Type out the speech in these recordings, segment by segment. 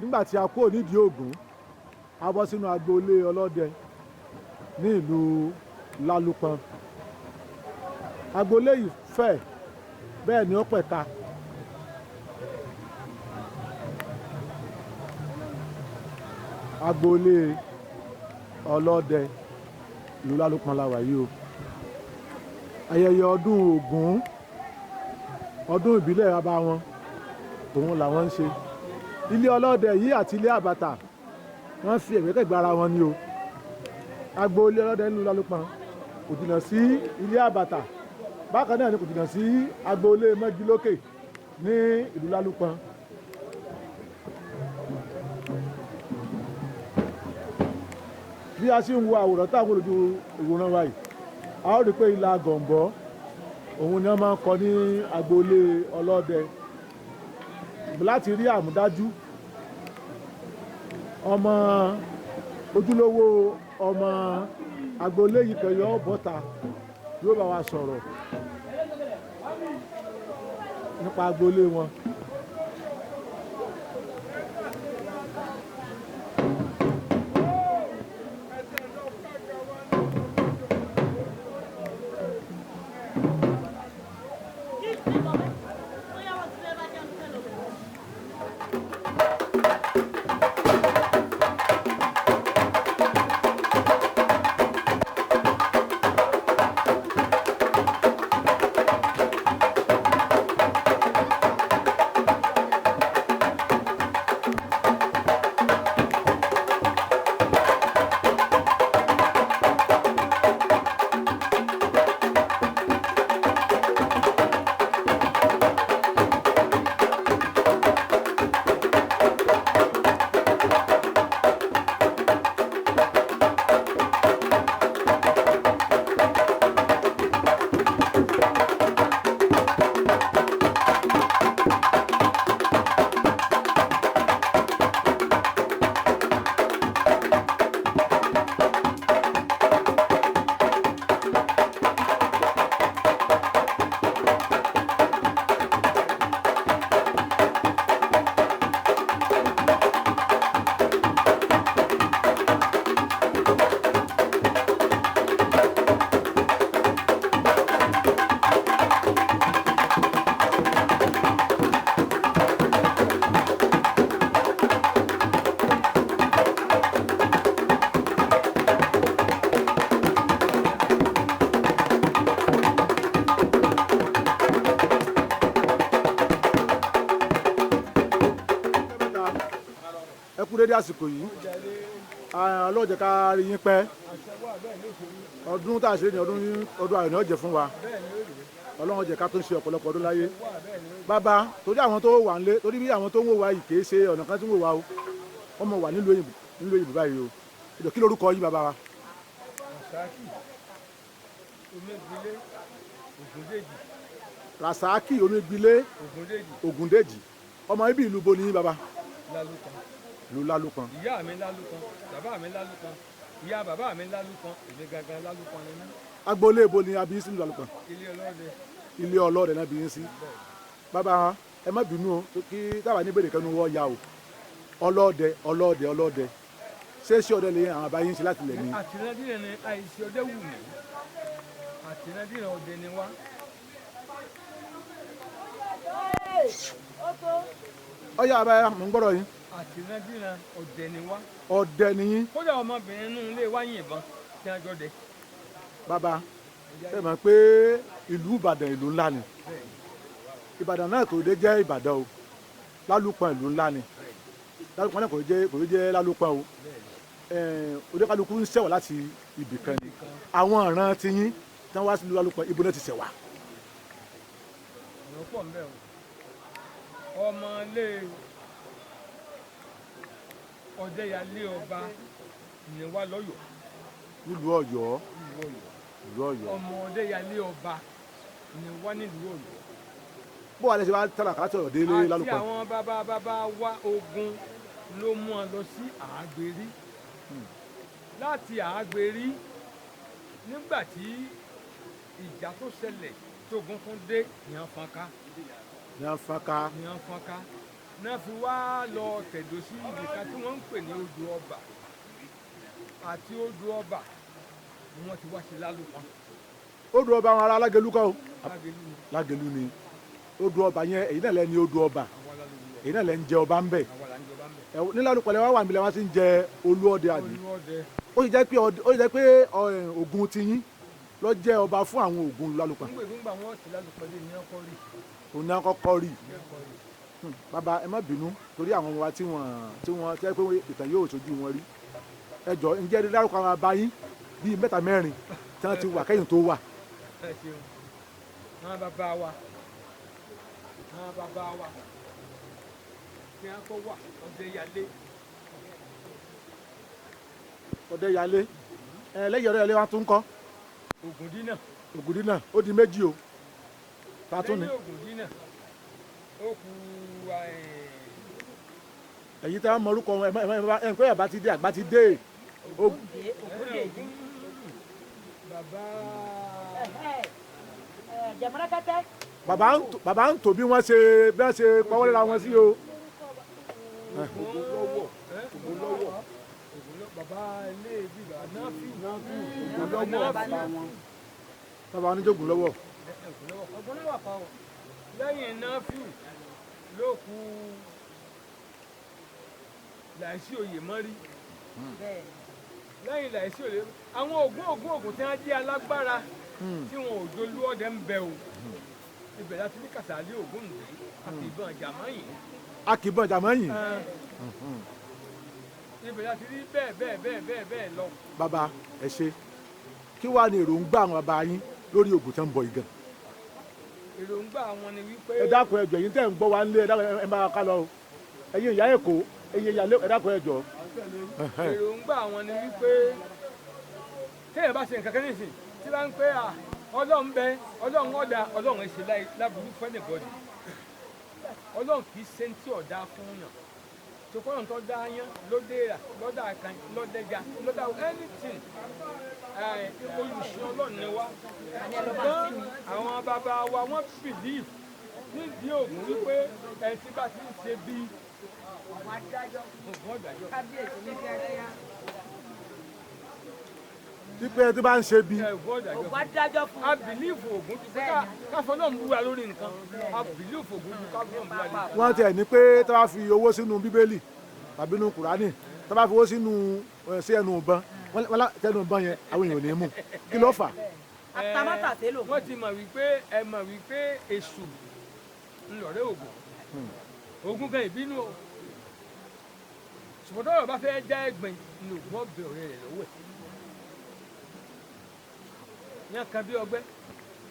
Nígbà tí a kúrò nídìí Ògún, a bọ́ sínú agboolé ọlọ́dẹ ní ìlú Lálúpọ̀n. Agboolé yìí fẹ̀, bẹ́ẹ̀ ni ó pẹ̀ka. Agboolé ọlọ́dẹ ìlú Lálúpọ̀n la wà yìí o. Ayẹyẹ ọdún Ògún, ọdún ìbílẹ̀ bàbá wọn, òun làwọn ń ṣe. Ilé ọlọ́dẹ yìí àti ilé àbàtà, wọ́n fi ẹ̀gbẹ́kẹ̀gbẹ́ ara wọn ni o. Agboolé ọlọ́dẹ nílùú Lálúpọ̀n kò jìnnà sí ilé àbàtà, bákan náà ni kò jìnnà sí agboolé Mọ́gilókè ní ìlú Lálúpọ̀n. Bí a ṣe ń wo àwòrán táwọn olójú ìwòran wa yìí, a ó rí i pé ìlà Gọ̀ǹbọ́ òun ni wọ́n máa ń kọ ní agboolé ọlọ́dẹ. Láti rí àmúdájú ọmọ ojúlówó ọmọ agboolé yìí kan yọ bọ́ta, yóò bá wa sọ̀rọ̀ nípa agboolé wọn. Ẹ kú dédé àsìkò yìí, Ọlọ́run jẹ́ ká rí yín pẹ́. Ọdún tá a ṣe ní ọdún, ọdún ayọ̀ ni ó jẹ́ fún wa. Ọlọ́run jẹ́ ká tó ń ṣe ọ̀pọ̀lọpọ̀ ọdún láyé. Bàbá, torí àwọn tó wà nílé, torí bí àwọn tó ń wò wá yìí kì í ṣe ọ̀nà kan tí ń wò wá o, wọ́n mọ̀ wà nílùú òyìnbó, nílùú òyìnbó báyìí o. Ìjọ, kí lorúkọ yín, bàbá wa? Rasaki Omígbilé Ògúndèjì. Rasaki Omígbilé Ògúndèjì. Ògúndèjì. Ọmọ ibi ìlú bo ni yín, bàbá? Lálùkan. Ìlú Lálùpọ̀n. Ìyá mi Lálùkan, bàbá mi Lálùkan, ìyá bàbá mi Lálùkan, èmi gangan Lálùkan ni mí. Agboolé ibo ni a bí yín sí nílùú Lálùpọ̀n? Ilé ọlọ́dẹ. Ilé ọlọ́dẹ náà bí yín sí. Bàbá, ẹ má bínú o, kí táwa ní bèrè kẹnu wọ́ ya o. Ọlọ́dẹ, ọlọ́dẹ, ọlọ́dẹ, ṣé ṣé ọdẹ lè àwọn àbá yín ṣe láti lẹ̀ ni? Àtìrandíran ni, àìsí ọdẹ wù mí, àtìrandíran ọdẹ ni wá. Ọyá àbá, mò ń gbọ́dọ̀ yín. Àtìrandíran ọdẹ ni wá. Ọdẹ ni yín. Kódà ọmọbìnrin inú ilé wa yìnbọn tí wọ́n jọ dẹ. Bàbá, ṣe mọ̀ pé ìlú Ìbàdàn ìlú ńlá ni? Ìbàdàn náà kò dé jẹ́ Ìbàdàn o. Lálùpọ̀n ìlú ńlá ni. Lálùpọ̀n náà kò dé jẹ́ Lálùpọ̀n o. Oníkálukú ń ṣẹ̀wá láti ibì kan ni. Àwọn ìran ti yín tí wọ́n wá sí Lálùpọ̀n, ibo náà ti ṣẹ̀wá? Ọ̀rọ̀ pọ̀ nbẹ̀ o. Ọmọ ilé Ọ̀dẹ́yàlé ọba ni wá lọ́yọ̀ọ́. Nílùú Ọ̀yọ́? Nílùú Ọ̀yọ́. Ìlú Ọ̀yọ́. Ọmọ Ọ̀dẹ́yàlé ọba ni wá nílùú Ọ̀yọ́. Bó wàá lè ṣe wá tàràkà láti Ọ̀yọ́ délé Àti Lálùpọ̀n? àwọn bàbá bàbá wa, ogun ló mú wọn lọ sí Àágbérí. Láti Àágbérí, nígbà tí ìjà tó ṣẹlẹ̀ tógun tún dé, ní wọ́n fọ́n ká. Ní afáká. Ní wọ́n fọ́n ká náà fi wá lọ tẹ̀dó sí ibìkan tí wọ́n ń pè ní Odò Ọba. Àti Odò Ọba ni wọ́n ti wá sí Lálùpọ̀n. Odò Ọba, àwọn ará Alágẹlú kọ́ o? Lágẹ̀lú ni. Lágẹlú ni Odò Ọba yẹn. Èyí náà lẹ ní Odò Ọba? Àwa lálùpọ̀. Èyí náà lẹ ń jẹ ọba ń bẹ̀? Àwa là ń jọba ń bẹ̀. Ẹ ní Lálùpọ̀n lẹ wá wà níbi lẹ wá sí ń jẹ olúọdẹ, àbí? Olúọdẹ. Ó sì jẹ́ pé Ògún tiyín ló jẹ́ ọba fún àwọn Ògún Lálùpọ̀n? Nígbà wọn ti Lálùpọ̀n dé ní ọkọ rí. Òun náà kọ́kọ́ rí. Ní ọkọ rí. Bàbá, ẹ má bínú, torí àwọn ọmọ wa tí wọ́n tẹ́ pé ìtàn yóò ṣojú wọn rí. Ẹ jọ, ǹjẹ́ ẹ dárúkọ àwọn bàbá yín bíi mẹ́ta mẹ́rin tí wọ́n ti wà kẹ́yìn tó wà? Ẹ ṣeun. Àwọn bàbá wa tí wọn kọ wà, Ọ̀dẹ́yàlé. Ọ̀dẹ́yàlé. Ẹ lẹ́yìn Ọ̀dẹ́yàlé wa tún kọ́? Ògúndínà. Ògúndínà, ó di méjì o. Ta tún ni? Lẹ́yìn Ògúndínà, ó kù. Ẹ̀yin tí wọ́n mọ orúkọ wọn, ẹ má ẹ má ẹ pé àbá ti dé, àgbà ti dé. Ògúndé, Ògúndèjì. Bàbá. Jẹ̀mọ́lákẹ́tẹ́. Bàbá ń tò bí wọ́n ṣe pawọ́lẹ́ra wọn sí o. Ògúnlọ́wọ̀, Ògúnlọ́wọ̀, bàbá ilé bíbá náfì. Ògúnlọ́wọ̀, bàbá oníjògùn lọ́wọ́. Ògúnlọ́wọ̀ kọ́ o. Lẹ́yìn náfì ló kù Láìsí Oyè Mọ́rí. Lẹ́yìn Láìsí Oyè, àwọn Ògún Ògún Ògún tí wọ́n jẹ́ alágbára tí wọn ò dolú ọdẹ ń bẹ o. Ibẹ̀ láti ní Kàsálí Ògúndé àti ìbọn jàmáyìn. A kì í bọ̀ jàmọ́yìn. Ibẹ̀ láti rí bẹ́ẹ̀ bẹ́ẹ̀ bẹ́ẹ̀ bẹ́ẹ̀ bẹ́ẹ̀ lọ. Bàbá, ẹ ṣe. Kí wàá ní èròǹgbà àwọn bàbá yín lórí Ògún tó ń bọ̀ yìí gan? Èròǹgbà wọn ni wípé. Ẹ dákun, ẹ jọ̀ọ́, ẹ̀yin tẹ́ ń gbọ́ wa ń lé, ẹ dákun, ẹ máa ká lọ o. Ẹ̀yin ìyá Èkó, ẹ̀yin ìyá ẹ dákun, ẹ jọ̀ọ́. Èròǹgbà wọn ni wípé téèyàn bá ṣe nǹkan kan nísìn tí bá ń pẹ́ à, Ọlọ́run bẹ, Ọlọ́run ọ̀dà, Ọlọ́run ẹ̀ ṣe láburú fún anybody. Ọlọ́run kì í ṣe tí ọ̀dà fún yàn tòkọ́nà tó dá yán lóde rà lọ́dà kan lọ́dẹ̀gà lọ́dà anything. Olùsìn Ọlọ́run ni wá, ṣùgbọ́n àwọn bàbá wa, wọ́n believe nídìí Ògún wípé ẹ̀ tí bá ti ń ṣe bí Ògún ọ̀dàjọ́. Kábíyèsí ní kíákíá. Wípé ẹ tí bá ń ṣe bí. Ògún ọ̀dàjọ́. Ògún adájọ́ fún. A believe Ògún ju pé ká fọlọ́run búra lórí nǹkan. A believe Ògún ju ká fọlọ́run búra lórí nǹkan. Wọ́n tiẹ̀ ní pé tí wọ́n bá fi owó sínú Bíbélì tàbí nínú Kùránì, tí wọ́n bá fi owó sínú sí ẹnu ìbọn, wọ́n lá tẹnu ìbọn yẹn, àwọn èèyàn ò ní mú. Kí ló fà? Àtàmátàsé lò. Wọ́n ti mọ̀ wípé, ẹ mọ̀ wípé èṣù ńlọrẹ́ Ògún. Ògún gan ìbínú o, ṣùgbọ́n tọ́rọ̀ bá fẹ́ já ẹ̀gbìn ní Ògún ọbẹ̀ ọ̀rẹ́ rẹ̀ lọ́wọ́ ẹ̀ yẹn kan bí ọgbẹ́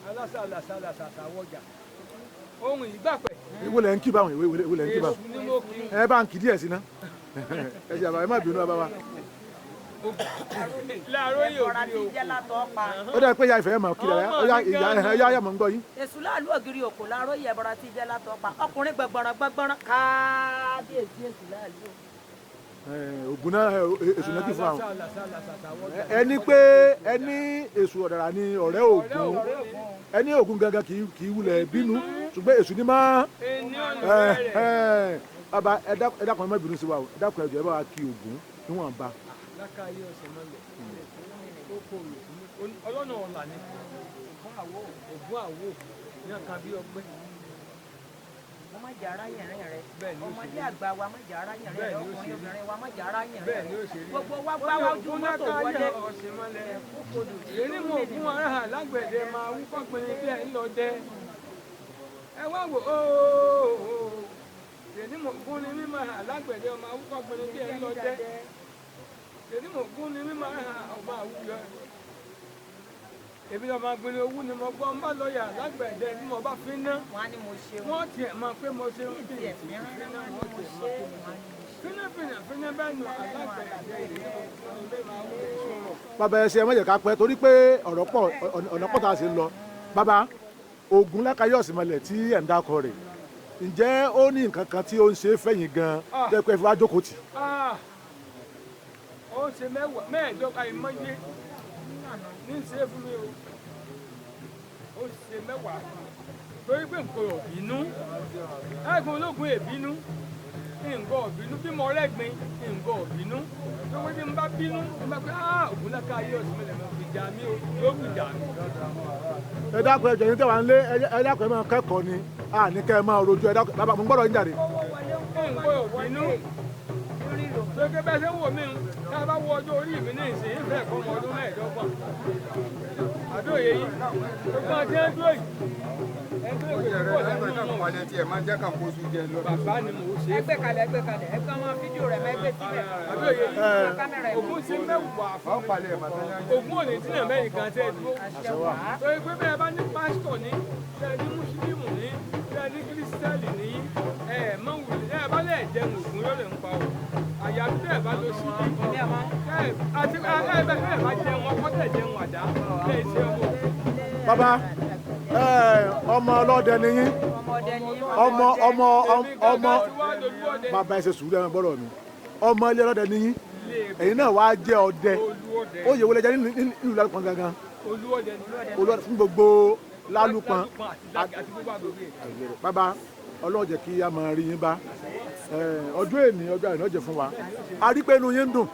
alásà àlàsà àlàsà àwọjà ohun ìgbàpẹ̀. Ìwé lẹ̀ ń kí báwọn, ìwé lẹ̀ ń kí báwọn. Èṣù ni mo kí. Ẹ bá ń kí díẹ̀ sí ná. Ẹ ṣe àbá, ẹ má bínú bàbá wa. Láàárọ̀ yóò Ẹ̀fọ́ra bí tí o. jẹ́ látọ̀ pa. Ó dà pé ìyá ìfẹ́ mọ̀ kí dáadáa. Ó yá ìyá ẹ yá mọ̀ ń gbọ́ yín. Èṣù láàlú ògiri òkò láàárọ̀ yẹ ẹ̀bọra tí jẹ́ látọ̀ pa. Ọkùnrin gbẹ̀gbọ̀ràn gbẹ̀gbọ̀ràn kábíyèsí èṣù láàlú. Ẹ, Ògún náà, èṣù náà kì fún àwọn. àwọn. Ẹni pé ẹni èṣù ọ̀dàrà ni ọ̀rẹ́ Ògún, ẹni Ògún gangan kì í wulẹ̀ bínú, ṣùgbọ́n èṣù ni máa. Ẹni ọ̀nà Ẹ rẹ̀. ẹ bàbá, ẹ dákun, ẹ má bínú sí wa o. Ẹ dákun, ẹ jọ̀ọ́, ẹ bá wa kí Ògún níwọ̀nba. Lákàáyé ọ̀sẹ̀ mọ́lẹ̀ ó kó òyò ọlọ́nà ọ̀là ni Ògún àwò ní ọkàn bí ọgbẹ́. Ọmọ ìjà ara yẹn rìn rẹ. Bẹ́ẹ̀ ni ó ṣe Ọmọdé rí. àgbà wa má jà ara yẹn rìn Bẹ́ẹ̀ rẹ. ni ó ṣe Ọkùnrin rí. obìnrin wa má jà ara yẹn Bẹ́ẹ̀ rìn ni ó rẹ. ṣe rí. Gbogbo wa gbá wájú mọ́tò wọlé. Ọ̀sẹ̀ mọ́lẹ̀ èyí mo ògún ara hàn lágbẹ̀dẹ máa wú kọ́gbìn bí ẹ̀ ń lọ dẹ. Ẹ wá wò ó, èyí mo ògún ni mímọ hàn lágbẹ̀dẹ máa wú kọ́gbìn bí ẹ̀ ń lọ dẹ. Èyí mo ògún ni mímọ hàn ọba àwùjọ. Èmi lọ́ọ́ máa gbin owó ni mo gbọ́ ń bá lọ́ọ̀yà lágbẹ̀dẹ bí mo bá fi ná. Wọ́n á ní mo ṣe wọ́n. Wọ́n tiẹ̀ máa pé mo ṣe ń bí ìfínà, wọ́n tiẹ̀ máa pé mo ṣe fínàfínà fínà bẹ́ẹ̀ nù alágbẹ̀dẹ èyí mo ògún ni bẹ́ẹ̀ máa wú sọ̀rọ̀. Bàbá, ẹ ṣe, ẹ má jẹ́ ká pẹ́ torí pé ọ̀rọ̀ pọ̀, ọ̀nà pọ̀ tá a sì ń lọ. Bàbá, Ògún Lákàyè Ọ̀sìnmọlẹ̀ tí ẹ̀ ń dákọ rẹ̀, ǹjẹ́ ó ní nǹkan kan tí ó ń ṣe é fẹ̀yìn gan-an tẹ́ pé ẹ fi wá jókòó tì? Ah, ó ṣe mẹ́wàá mẹ́ẹ̀ẹ́dọ́gba àìmọye ní ṣe é fún mi o. Ó ṣe mẹ́wàá torí pé nǹkan ò bínú, ẹ̀gbọ́n ológun èbínú, nǹkan ò bínú bí mo rẹ́gbin, nǹkan ò bínú tó wí bí n bá bínú n bá pé ah, Ògún Lákàyè Ọ̀sìnmọlẹ̀ mo gbìjà mi o, yóò gbìjà mi. Ẹ dákun, ẹ jọ̀ọ́, yín tẹ́ wà ń lé, ẹ dákun, ẹ máa kẹ́kọ̀ọ́ ni a ní kẹ́ ẹ máa rojú. Ẹ dákun bàbá, mo ń gbọ́dọ̀ yín jáde. Nǹkan ò bínú tókè bẹ́ẹ̀ ṣe ń wò mí ń tá a bá wo ọjọ́ orí mi ní ìsìn ìfẹ́ ẹ̀kọ́ ọmọ ọdún 25, àbí òye yìí gbogbo àti ẹ̀ ń dúró yìí ẹ̀ ń dúró yìí kò lẹ́nu náà. Bàbá ni mò ń ṣe é. Ẹgbẹ́ kalẹ̀, ẹgbẹ́ kalẹ̀, ẹgbẹ́ ọmọ fídíò rẹ̀ mẹ́gbẹ́ síbẹ̀. Àbí òye yìí Kámẹ́rà ẹ̀ Ògún sí mẹ́wàá fún mi. Ògún òní tí náà mẹ́rin kan tẹ́ ẹ dúró torí pé bẹ́ẹ̀ bá ní pásítọ̀ ní bẹ́ẹ̀ ní mùsùlùmí ní bẹ́ẹ̀ ní kírísítẹ́lì ní ẹ̀ mọ̀ wùlé ẹ̀ bá lẹ̀ jẹun Ògún yóò lè ń pa o, àyàfi bẹ́ẹ̀ bá lọ sí ibi ẹ̀ àti ẹ̀ bẹ́ẹ̀ bá jẹun ọkọ tẹ̀ jẹun àdá lè ṣe ọmọ Ògún. Bàbá, ẹ ọmọ ọlọ́dẹ ni yín. Ọmọdé ni. Ọmọ ọmọ Èmi ọmọ gangan ti wá dojú ọdẹ. Bàbá, ẹ ṣe sùúrù, ẹ máa gbọ́dọ̀ mi. Ọmọ ilé ọlọ́dẹ ni yín, ẹ̀yin náà wàá jẹ́ ọdẹ. Olúọdẹ. Ó yẹ wọlé jẹ́ nílùú Lálùpọ̀n gangan? Olúọdẹ ni. Olúọdẹ fún gbogbo Lálùpọ̀n. Lálùpọ̀n àti gbogbo àgbègbè. Bàbá, Ọlọ́run jẹ́ kí a máa rí yín bá. Ẹ, ọdún èní, ọjọ́ àìní ọjọ́ fún wa, a rí pé inú yín ń dùn,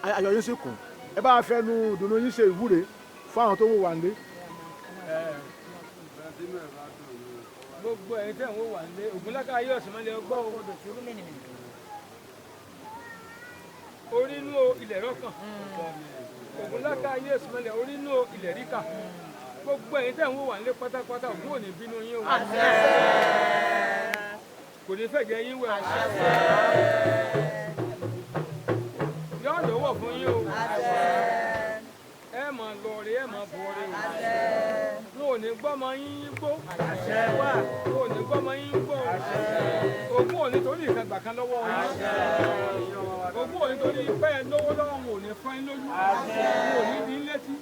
ayọ̀ yín sì kún. Ẹ bá fẹnu ìdùnnú yín ṣe ìwúre fún àwọn tó ń wò wá nílé. Gbogbo ẹ̀yin tẹ̀ ń wò wá nílé, Ògún Lákàyè Ọ̀sìnmọlẹ̀ ọgbọ́ o. Orí inú o, ilẹ̀ rọ́kàn. Ògún Lákàyè Ọ̀sìnmọlẹ̀, orí inú o, ilẹ̀ ríkà. Gbogbo ẹ̀yin tẹ̀ ń wò wá nílé pátápátá, Ògún ò ní bínú yín o, kò ní fẹ̀jẹ̀ yín wẹ̀ o, yóò lọ́wọ́ fún yín o. Ẹ máa lọ rí, ẹ máa bọ̀ rí o. Wọn ò ní gbọ́mọ yín gbó, wọn ò ní gbọ́mọ yín gbó o. Ògún ò ní torí ìkàgbà kan lọ́wọ́ yín. Ògún ò ní torí pé ẹ lówó lọ́wọ́, wọn ò ní fọ́ yín lójú, wọn ò ní dín létí,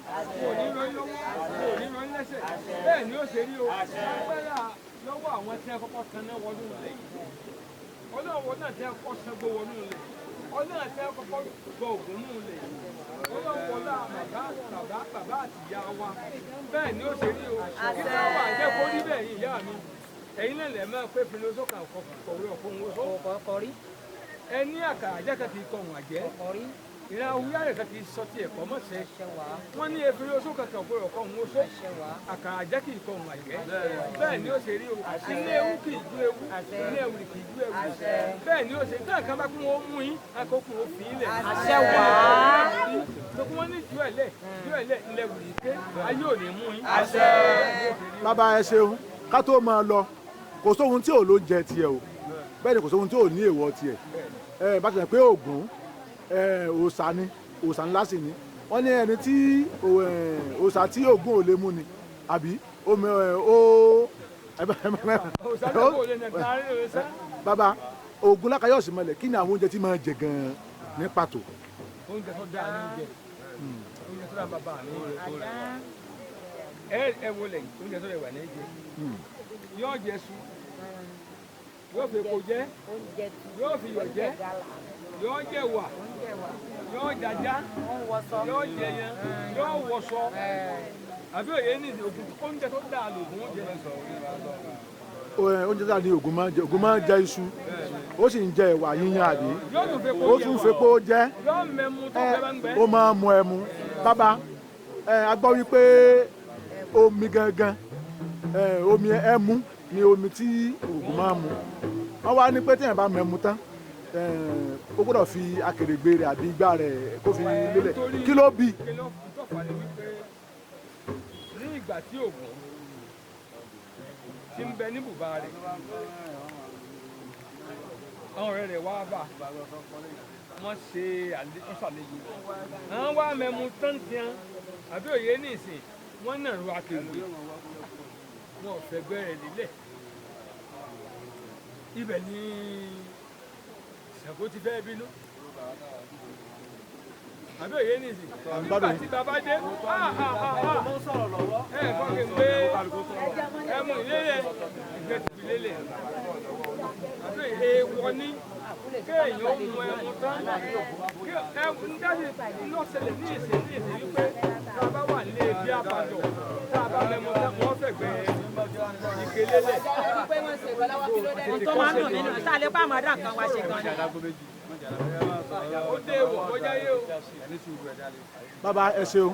wọn ò ní rọ yín lọ́wọ́, wọn ò ní rọ yín lẹ́sẹ̀. Bẹ́ẹ̀ ni ó ṣe rí o. Agbára lọ́wọ́ àwọn tí ẹ kọ́kọ́ tanná wọnú ilẹ̀ yìí, ọlọ́wọ́ náà tí ẹ kọ́kọ́ sangbó wọnú ilẹ̀, ọlọ́wọ́ tí ẹ kọ́kọ́ gbọ́ Ògún nù ilẹ̀ yìí, ọlọ́wọ́ náà bàbá bàbá bàbá àti ìyá wa. Bẹ́ẹ̀ ni ó ṣe rí o. Kí ló wà jẹ́ kó rí bẹ́ẹ̀ yìí, ìyá mi? Ẹ̀yin náà lẹ̀ máa pé filosofa kọ̀wé ọ̀kọ́ òun ó Kọ̀ọ̀kọ̀ rí. Ẹni àkàrà jẹ́ kan kì í kọ̀hún àjẹ́. Kọ̀ọ̀kọ̀ rí. Ìran awúyá rẹ̀ kan kì í sọ tiẹ̀ kọ́ mọ̀ṣẹ́. Àṣẹ wà. Wọ́n ní efiri oṣù kankan ògbóró kọ́ òun oṣó. Àṣẹ wà. Àkàrà jẹ́ kì í kọ́ òun àjẹ́. Bẹ́ẹ̀ ni ó ṣe rí o. Ilé ewu kì í ju ewu, ilé ewu kì í ju ewu. Bẹ́ẹ̀ ni ó ṣe. Tí àkàn bá kún wọn ó mú yín akókò ó fi ilẹ̀. Àṣẹ wà. Tó kún wọn ní ju ẹ̀lẹ̀ ju ẹ̀lẹ̀ ilẹ̀ wùrì ké ayé ò ní mú yín. Bàbá, ẹ ṣeun. Ká tó máa lọ, kò sóhun tí ò ló ń jẹ tiẹ̀ o, bẹ́ẹ̀ ni kò sóhun tí ò ní èèwọ̀ tiẹ̀. Ẹ bá ti sọ pé Ògún, ẹ, òòṣà ni, òòṣà ńlá sì ni. Wọ́n ní ẹni tí òòṣà tí Ògún ò lè mú ni àbí omi ẹ, ó Òòṣà náà kò lè nà kárí òòṣà. Bàbá, Ògún Lákàyè Ọ̀ṣínmọ́lẹ̀, kí ni àwọn oúnjẹ tí máa ń jẹ gan-an ní pàtó? Oúnjẹ tó dáa ní jẹ, oúnjẹ tó dáa bàbá mi ẹ ẹ wo lẹ́yìn oúnjẹ tó rẹwà ní jẹ. Yóò jẹ su, yóò fi epo jẹ, yóò fi iyọ̀ jẹ, yóò jẹ wà, yóò jàjà, yóò jẹ yẹn, yóò wọṣọ. Àbí òye ní ògùn, oúnjẹ tó dáa lògùn oúnjẹ. Oúnjẹ tó dáa ní Ògún máa ń jẹ. Ògún máa ń jẹ iṣu, ó sì ń jẹ ẹ̀wà yíyan, àbí? Yóò tún fi epo Ó jẹ tún wà. fepo jẹ. Yóò mẹ́mu tó fẹ́ bá ń gbẹ. Ó máa ń mu ẹmu. Bàbá ẹ, a gbọ́ wípé omi gangan ẹ, omi ẹmu ni omi tí Ògún máa ń mu. Wọ́n wá ní pé téèyàn bá mẹ́mu tán ẹ, ó gbọ́dọ̀ fi akèrègbè rẹ̀ àbí igbá rẹ̀ kó fi lélẹ̀. Kí ló bí? Kí ló tọ́fà ni wípé ní ìgbà tí Ògún ti ń bẹ ní bùbá rẹ̀, àwọn ọ̀rẹ́ rẹ̀ wá bá wọ́n ṣe wọ́n ṣàlejò, àwọn wá mẹ́mu tán-tián, àbí òye ní ìsìn, wọ́n náà ro akèrègbè, wọn ò fẹ́ gbẹ́rẹ̀ lélẹ̀. Ibẹ̀ ni Ṣàngó ti fẹ́ bínú, àbí òye ní ìsìn. Gbádùn Nígbà yín. tí bàbá dé, ah ah ah ah, ẹ fọ́nkì pé ẹmu ìlélẹ̀ ìgbẹ́ ti fi lélẹ̀, àbí èèwọ̀ ni kéèyàn ó mu ẹmu tán kí ẹmu ń dájú lọ́sẹ̀lẹ̀ ní ìsìn wípé tá a bá wà nílé bí àbàdàn, tá a bá mẹ́mu tán, wọ́n fẹ̀gbẹ́ ike lélẹ̀. Ohun tó máa ń dùn mí nù tá a lè pa àmọ́ dà nǹkan wa ṣe gan ni. Ó dé èèwọ̀ kọjá yé o. Bàbá, ẹ ṣeun,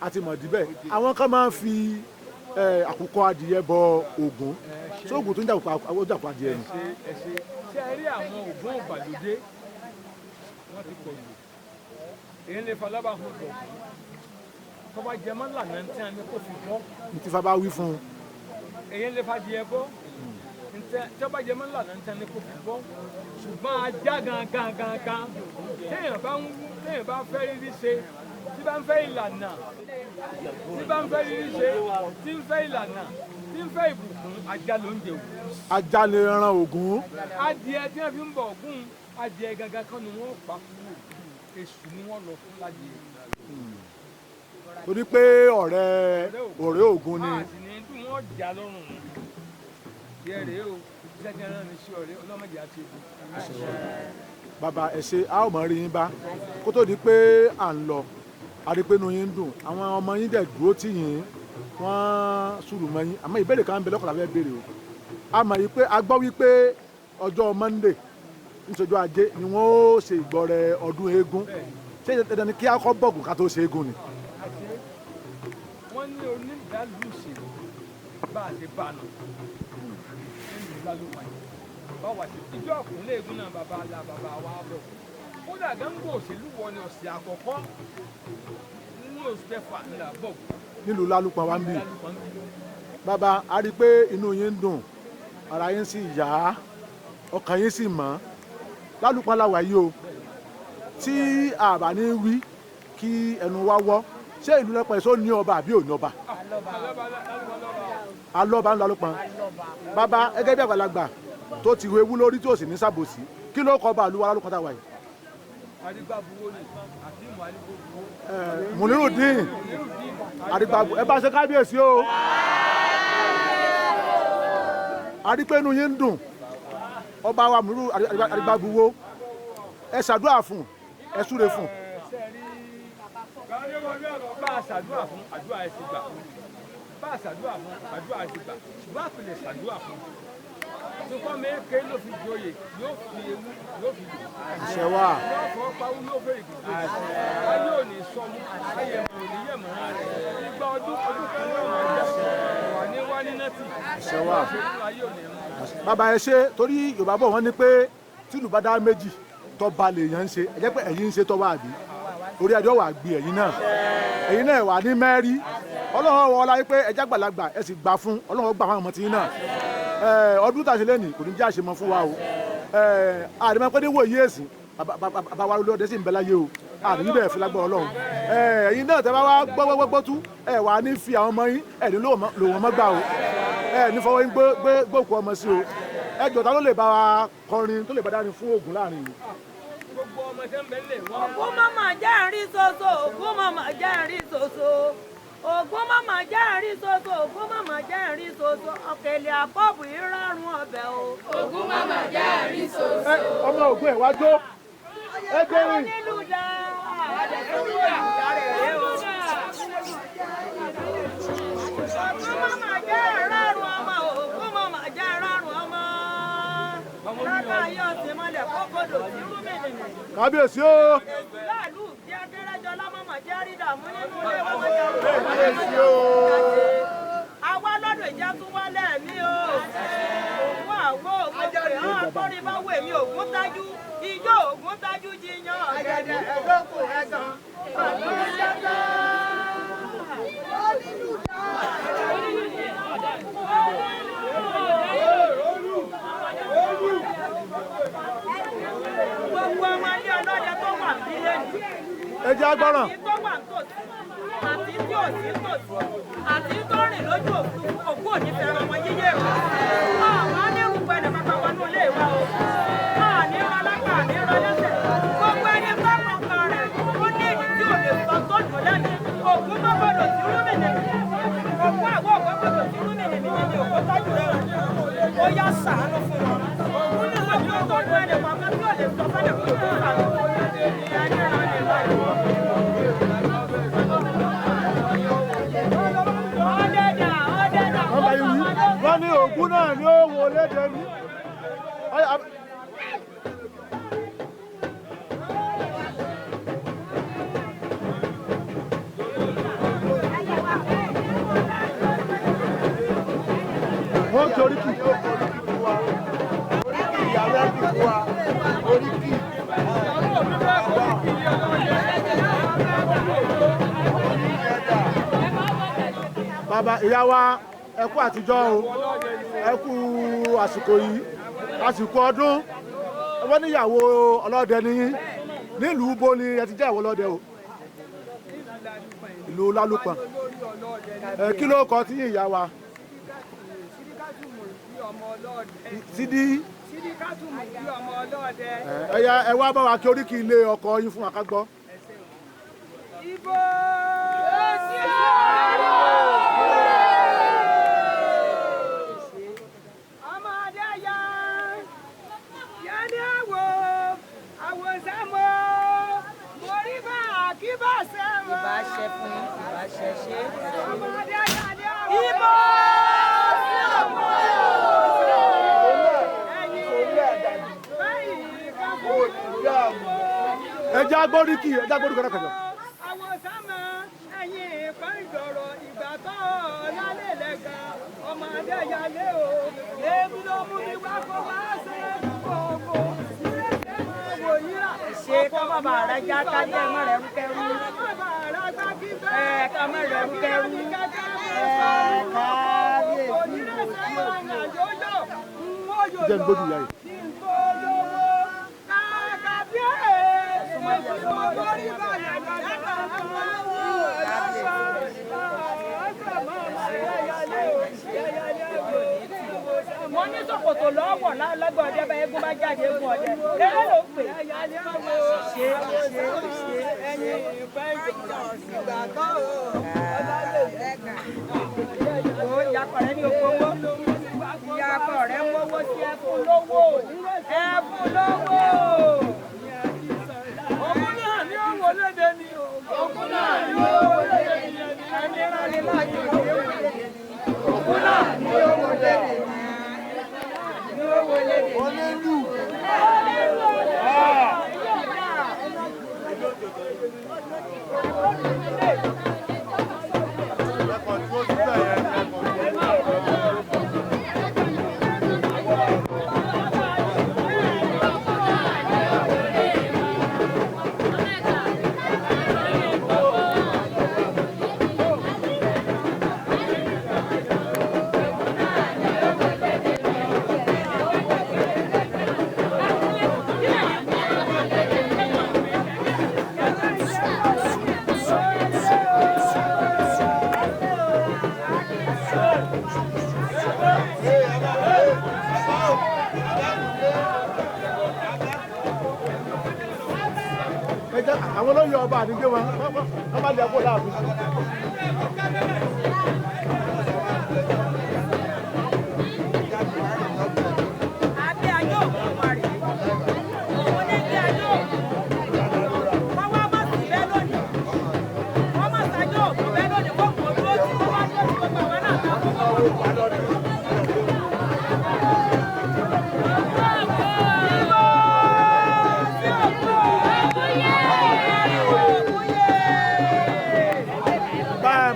a ti mọ̀ díbẹ̀. Àwọn kan máa ń fi àkùkọ adìyẹ bọ Ògún. Ṣé Ògún tó ń jàkùkọ, ó jàkùkọ adìyẹ ni? Ṣe ẹ ṣe ṣe ẹ rí àwọn ògùn ìgbàlódé, wọ́n ti pọ̀ jù. Èyí lè falábà hàn pọ̀ tó bá jẹ mọ́ lànà tí a ní kó fi bọ́. Ní tí Ifá bá wí fún un. Èyí lè fadìyẹ bọ́ tí ó bá jẹ mọ́ lànà tí a ní kó fi bọ́, ṣùgbọ́n ajá gangan gangan, téèyàn bá fẹ́ rírí ṣe, tí bá ń fẹ́ ìlànà, tí bá ń fẹ́ rírí ṣe, tí ń fẹ́ ìlànà, tí ń fẹ́ ìbùkún, ajá ló ń jẹ òkú. Ajá lè ran Ògún? Adìẹ tí wọ́n fi ń bọ Ògún, adìẹ gangan kan ni wọ́n pa fún Ògún, èṣù ni wọ́n lọ fún ládìẹ. Torí pé ọ̀rẹ́ Ògún ni. A sì ní dùn, wọ́n jà lọ́rùn díẹ̀ rèé o. Iṣẹ́ tí wọ́n rán mi sí ọ̀rẹ́ ọlọ́mọdé àti ebi. Bàbá, ẹ ṣe, a ó mọ̀ rí yín bá. Kó tó di pé à ń lọ, a rí pé inú yín ń dùn, àwọn ọmọ yín dẹ̀ dúró tì yín, wọ́n sùúrù mọ́ yín. Àmọ́ ìbéèrè kan ń bẹ lọ́kọ̀ọ́lá fẹ́ béèrè o. A mọ̀ yìí pé a gbọ́ wípé ọjọ́ Monday níṣojú ajé ni wọ́n ó ṣe ìgbọrẹ ọdún eégún. Ṣé dandan ni kí a kọ́ bọ̀gùn ká tó ṣe eégún ni? Àti wọ́n ní onídàálù òṣèlú bá a ṣe bá a nù nínú ìlàlùpàá yìí báwa ṣe ìjọ ọkùnrin eégún náà, bàbá alá bàbá wa bọ̀. Kódà gángó òṣèlú wọ ni ọ̀sẹ̀ àkọ́kọ́ nínú oṣù kẹfà ńlá bọ̀. Nílùú Lálùpọ̀ wa ń bì. Lálùpàá ń bì. Bàbá, a rí i pé inú yín ń dùn, ara yín sì yá, ọkàn yín sì mọ́. Lálùpọ̀ la wà yìí o. Tí a bá ní wí kí ẹnu wa wọ́, ṣé ìlú Lálùpọ̀ yìí sọ ní ọba àbí ò ní ọba? Alọ́ba, Lálùpàá lọ́ba. Alọ́ba ń Lálùpọ̀. Bàbá, gẹ́gẹ́ bí àgbàlagbà tó ti hu ewu lórí tí ò sì ní sàbòsí, kí ló kọ́ ọba ìlú wa Lálùpọ̀ tá a wà yìí? Arígbábuwó ni àti ìmọ̀ arígbábuwó. Munirudeen Arígbábu, ẹ bá ṣe kábíyèsí o. Arípénu yín ń dùn. Ọba wa Muniru Arígbábuwó, ẹ ṣàdúrà fún, ẹ súre fún. Bá a ṣàdúrà fún, àdúrà ẹ ti gbà. Bá a ṣàdúrà fún, àdúrà ẹ ti gbà, ṣùgbọ́n àpèlè ṣàdúrà fún tukọ́ mẹ́kẹ́ ló fi joyè, yóò fi ewu, yóò fi jò. Àṣẹ wà. Yóò fọ́ pawú, yóò fẹ́ ìgbìgbè. Ayé ò ní sọmú, ayé ò ní yẹ̀mọ́ rẹ̀. Igba ọdún ọdún kan ló máa jẹ́ wà ní wá ní nẹ́tì. Àṣẹ wà. Ayé ò ní mú. Bàbá, ẹ ṣe, torí Yorùbá bọ̀, wọ́n ní pé tìlú bá dá méjì, tọ́ba lèèyàn ń ṣe. Ẹ jẹ́ pé ẹ̀yin ń ṣe tọ́ba, àbí orí adé wà gbé ẹ̀yin náà, ẹ̀yin náà wà ní mẹ́rí. Ọlọ́run wọ ọlá pé ẹjẹ́ àgbàlagbà, ẹ sì gbà fún Ọlọ́run, gbà fún àwọn ọmọ tí yín náà. Ọdún tá a ṣe lẹ́nìí kò ní jẹ́ àṣemọ fún wa o. Àdèmọ́ pé ní wòye èsì bàbá wa lóde sì ń bẹ láyé o, àdèmí bẹ́ẹ̀ fi lágbára Ọlọ́run. Ẹ̀yin náà tẹ́ bá wá gbọ́ gbọ́ gbọ́ tú ẹ wà ní fi àwọn ọmọ yín ẹ̀ ní lò wọ́n mọ́ gbà o. Ẹ ní fọwọ́ yín gbé gbókù ọmọ sí o. Ẹ jọ̀ọ́, ta ló lè bá wa kọrin tó lè bá dárin fún Ògún láàrin ìlú? Gbogbo ọmọ tẹ́ ń bẹ nílé wọn. Ògún màmá jẹ́ ń rí soso, Ògún màmá jẹ́ ń rí soso. Ògún màmá jẹ́ ń rí soso, Ògún màmá jẹ́ ń rí soso. Ọ̀kẹ́lẹ̀ àkọ́bù ìrọ̀rùn ọbẹ̀ o. Ògún màmá jẹ́ àrí soso. Ẹ ọmọ Ògún ẹ wá jó. Ẹ Àwọn gbórin. nílùú dá. Ògún màmá jẹ́ ìrọ̀rùn ọmọ, Ògún màmá jẹ́ ìrọ̀rùn ọmọ. Lákà yóò ti mọ́lẹ̀ kókòdò sí rúmìnì. Kábíyèsí o. Èsì láàlú bí akérèjọ lámọ̀mọ̀ jẹ́ rí dààmú nínú ilé wọn mọ̀ jẹ́ Kábíyèsí o. Àwa lọ́dọ̀ ìjà tún wálẹ̀ mí o. Ògún àwọ̀ ògún pè hàn akọrin bá wò èmi Ògún tájú. Ijó Ògún tájú jiyàn ọ̀gẹ̀dẹ̀ ẹ̀dókùn ẹ̀gàn. Àdúrà jẹ́jẹ́. Gbogbo ọmọ ilé ọlọ́dẹ tó wà nílé nìí Ẹ jẹ́ agbọ́ràn. àti tó wà nítòsí, àti tí ò sí nítòsí, àti tó rìn lójú òfurufú, òkú òní fẹ́ràn wọn yíyé o. Àwọn onírúurú ẹnì kankan wọnú ilé wa o. Àní rán lápá, àní rán lẹ́sẹ̀. Gbogbo ẹni tó mọ kan rẹ̀, ó ní ìdí tí ò lè sọ tó dùn lẹ́nu. Ògún tó gbọdọ̀ sí rúmìnì. Ògún àwọ̀ ògún gbọdọ̀ sí rúmìnì mi ní òkú tọ́jú rẹ̀ o. Ó yá ṣàánú fún wọn. Ògún ní gbogbo tó dùn ẹnì kọ̀ọ̀kan tí ò lè sọ fẹ́lẹ̀ kó tó ṣàánú. Ẹni rán ni láì. Ọ̀dẹ̀dà, ọ̀dẹ̀dà, Wọ́n bá yín wí. Wọ́n ní Ògún náà ni ó wò léde mi. Ọ̀yà, wọ́n kí oríkì. Oríkì ìyàwó ẹbí fún wa, oríkì. Ìyàwó mi bá oríkì ilé ọlọ́dẹ. Bàbá ìyá wa, ẹ kú àtijọ́ o, ẹ kú àsìkò yìí, àsìkò ọdún. Wọ́n níyàwó ọlọ́dẹ ní yín. Nílùú bo ni ẹ ti jẹ́ ìyàwó ọlọ́dẹ o? Ìlú Lálùpọ̀n. Ẹ kí ló kọ tí yín ìyá wa? Sídíkátù mú ìdí ọmọ ọlọ́dẹ. Sídí. Sídíkátù mú ìdí ọmọ ọlọ́dẹ. Ẹ yá, ẹ wá bá wa kí oríkì ilé ọkọ yín fún wa ká gbọ́. Ibo. Ọmọ adé ya, yẹni àwò, àwò sẹ́mo, morí bá àkíbà sẹ́mo. Ìbá ṣe fún yín, ìbá ṣe ṣe. Ọmọ adé ya ní àwò. Ibo sí òkú. Báyìí ká fún Ẹ jẹ́ agbóríkì, ẹ jẹ́ agbóríkì ọ̀rọ̀. Àwọn sámà ẹ̀yìn ìkan ìjọ̀rọ̀ ìgbà tó lálẹ́ lẹ́gàn ọmọ adéyalé o. Èmi ló mú mi wá kó wá ṣe gbogbo. Wò yíra. Ṣé kọ́ mọ̀ bàa rẹ já kájí ẹ̀ mọ̀ rẹ̀ rúkẹ́rú? Ẹ ká mọ̀ rẹ̀ rúkẹ́rú. Ẹ kábíyèsí. Jẹ́ n gbójú ìyá yìí. Wọ́n ní ṣòkòtò lọ́wọ́ lọ́gbọ̀n ọdẹ bá eégún bá jáde eégún ọdẹ. Eré ló pè. Ṣé ṣé ṣe. Ó yakọ̀ rẹ ní oko owó. Ìyàkọ̀ rẹ mówó sí ẹkún lówó. Ẹkún lówó. Ògún náà ni ó wọlé dé ni o. Ògún náà ni ó wọlé dé ni. Ẹni rán ni láàyè òde wọlé. Ògún náà ni ó wọlé dé. Ni ó wọlé dé. Onílù. Thank you. Àwọn olóyè ọba àdígbé wọn wọ́n bá lè kó láàfin. Abẹ́ ajé òkun wa rè. Òun ní kí ajé òkun. Wọ́n wá má sí bẹ́ẹ̀ lónìí. Wọ́n má sájọ́ òkun bẹ́ẹ̀ lónìí. Kó kò dúró tí wọ́n wá dúró tí gbogbo àwọn náà ta kókó wọn. Ìbò sí òkun. Òkun yé.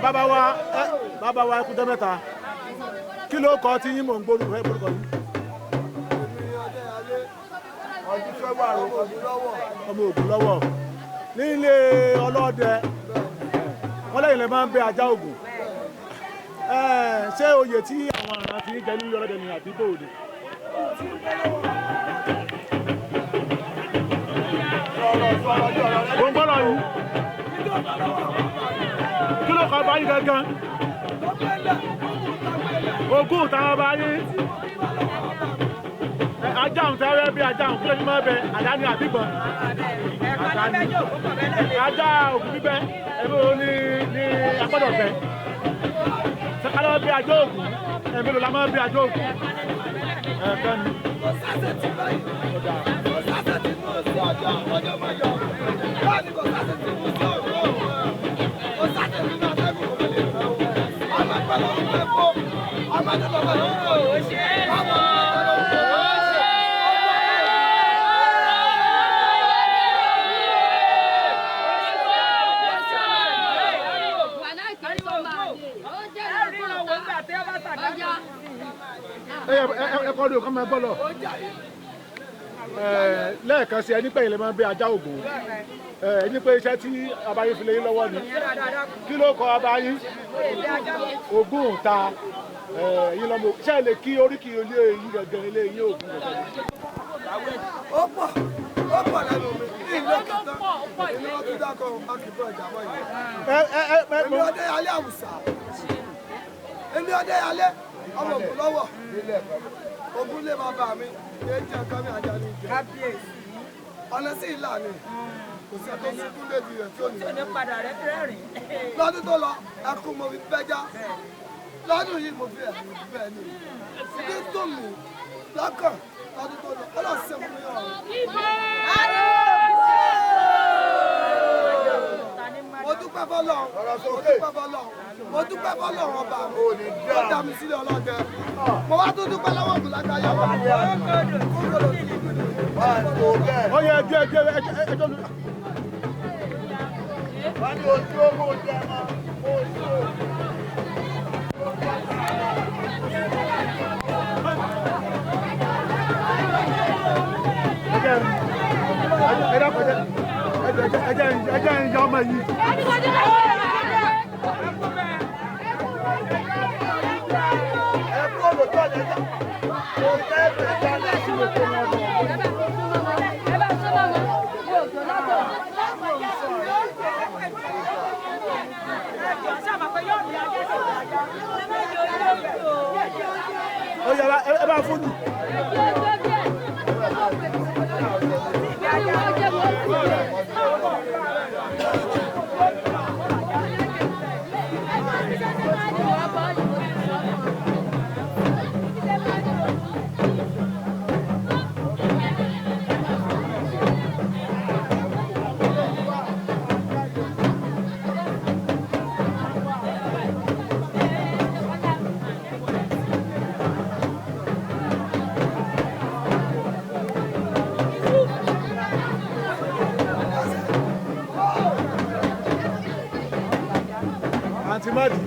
Bàbá wa, bàbá wa, ẹ kú jọ́ mẹ́ta. Kí ló kọ tí yín? Mò ń gbórúkọ ẹ, gbórúkọ yín. Ọmọ Ògùn lọ́wọ́ nílé ọlọ́dẹ. Wọ́n lẹ́yìn lè máa ń bẹ ajá Ògùn. Ṣé oyè tí àwọn àrùn ti ń jẹ nílé ọlọ́dẹ ni àbí bò ní? Mo ń gbọ́dọ̀ yín. Kí ló kọ bá yín gangan? Ogún táwọn bá yín. Ajá òun tẹ́rẹ́ bí ajá òun, kí ló ní máa bẹ àdá ní àbígbọ̀n? Ẹ̀ka ní bẹ́ẹ̀ jẹ́ òkú pọ̀ bẹ́ẹ̀ lẹ́lẹ́. Ajá òkú bíbẹ́ ẹ̀mí wo ni ní agbọ́dọ̀ bẹ? Sẹ́kálọ́ bí ajá òkú, ẹ̀mí ló la máa bí ajá òkú? Ẹ̀ẹ̀kan ni. Ẹ kọ́ ló kọ́ máa gbọ́ lọ. Lẹ́ẹ̀kan sí, ẹni pé ilẹ̀ máa ń bẹ ajá ògùn. Ẹni pé iṣẹ́ tí abayín fi lé yín lọ́wọ́ ni. Kí ló kọ abayín? Ògùn ta yín lọ́mọ. Ṣé ẹ lè kí oríkì ilé yín gangan, ilé yín Ògùn gangan? Ó pọ̀, ó pọ̀ lẹ́nu mi ní ìlú kẹta. Èmi wọ́n tún dákọ̀ akìbọ̀ ìjàmọ́ yìí. Ẹ ẹ ẹ ẹ Èmi ọdẹ alẹ́ àwùsà. Èmi ọdẹ alẹ́ ọmọ Ògùn lọ́wọ́. Ògùn lé bàbá mi ní jẹ́ nǹkan mi ajá ní jẹ. Kábíyèsí. Ọ̀nà sí ìlà ni kò sí ẹ̀tọ́ sunkún lédi rẹ̀ tí ò ní. Tí ò ní padà rẹ̀ rẹ́rìn. Lọ́dún tó lọ, ẹkún mo fi bẹ́já. Lọ́dún yìí mo fi ẹ̀rín bẹ́ẹ̀ ni. Ibi tó mi lọ́kàn lọ́dún tó lọ, ọlọ́run ṣe fún mi ọ̀run. Mo dúpẹ́ fọlọ́run, mo dúpẹ́ fọlọ́run, mo dúpẹ́ fọlọ́run ọba mi ó dá mi sílẹ̀ ọlọ́dẹ. Mo wá tún dúpẹ́ lọ́wọ́ ògùn lágbàáyé ọba mi. Ó yẹ ẹjọ́ ẹjọ́ ẹjọ́ ẹjọ́ lu. Ẹ dákun, ẹjẹ ẹjẹ ẹjẹ ń ya ọmọ yìí. Ó yẹ ẹ bá fún mi. Àǹtí Mádì.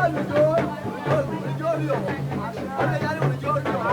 Àlùjọ òrìjọ́ rí ọ̀. Ọ̀rẹ́yàrí òrìjọ́ rí ọ̀.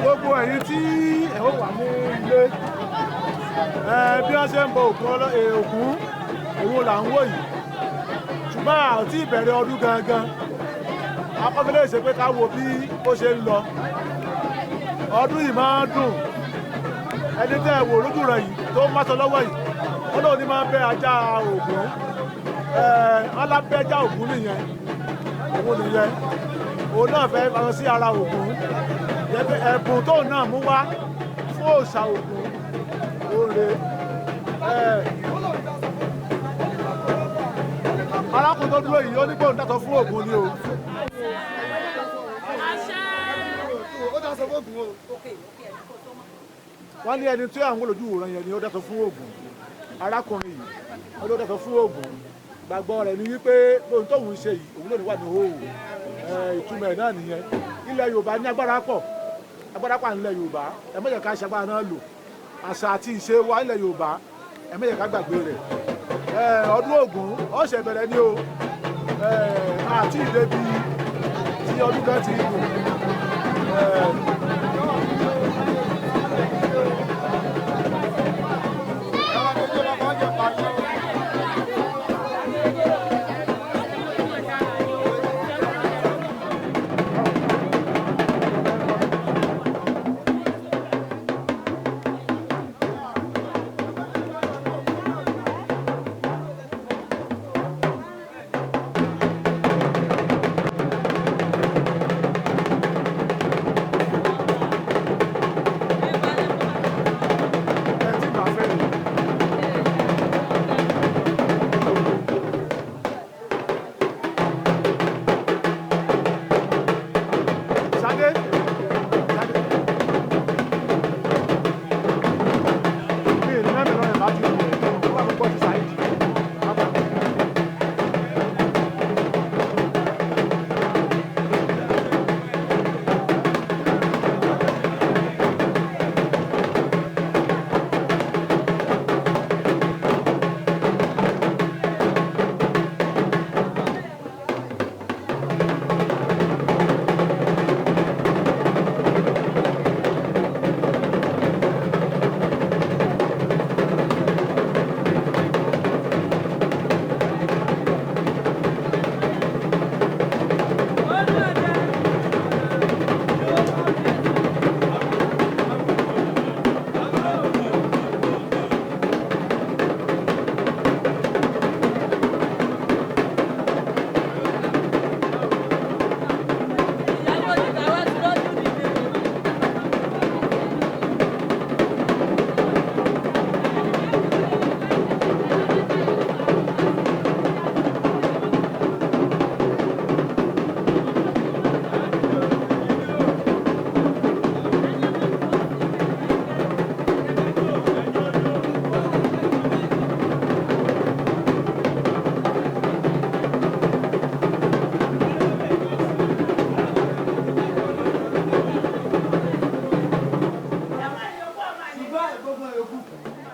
Gbogbo ẹ̀yin tí ẹ ó wà ní ilé ẹ bí wọ́n ṣe ń bọ Ògún Ògún òun là ń wò yìí, ṣùgbọ́n àti ìbẹ̀rẹ̀ ọdún gangan akọ́fẹ́lẹ́ ṣe pé ká wo bí ó ṣe ń lọ. Ọdún yìí máa ń dùn. Ẹni tẹ́ ẹ wò lójú rẹ̀ yìí tó ń máṣọ lọ́wọ́ yìí, ó lóun ní máa ń bẹ́ ajá Ògún, alábẹ́já Ògún nìyẹn, òun nìyẹn, òun náà fẹ́ fàṣọ sí ara Ògún. Ẹ̀bùn tóun náà mú wá fún òòṣà Ògún òòrè. Arákùnrin tó dúró yìí ó ní kóun dátọ fún Ògún ni o. Wọ́n ní ẹni tí àwọn olójú wòran yẹn ni ó dátọ fún Ògún. Arákùnrin yìí ó ló dátọ fún Ògún. Gbàgbọ́ rẹ̀ ni wípé ohun tóun ń ṣe yìí òun ló ní wà ní hóòhò. Ìtumọ̀ ẹ̀ náà nìyẹn. Ilẹ̀ Yorùbá ní agbára pọ̀, agbára pà nílẹ̀ Yorùbá. Ẹ má jẹ́ ká ṣe agbára náà lò. Àṣà àti ìṣe wa nílẹ̀ Yorùbá, ẹ má jẹ́ ká gbàgbé rẹ̀. Ọdún Ògún ó ṣẹ̀ bẹ̀rẹ̀ ní o, àti ìdẹ́bi tí ọdún kan ti gùn. Gbogbo yòókù.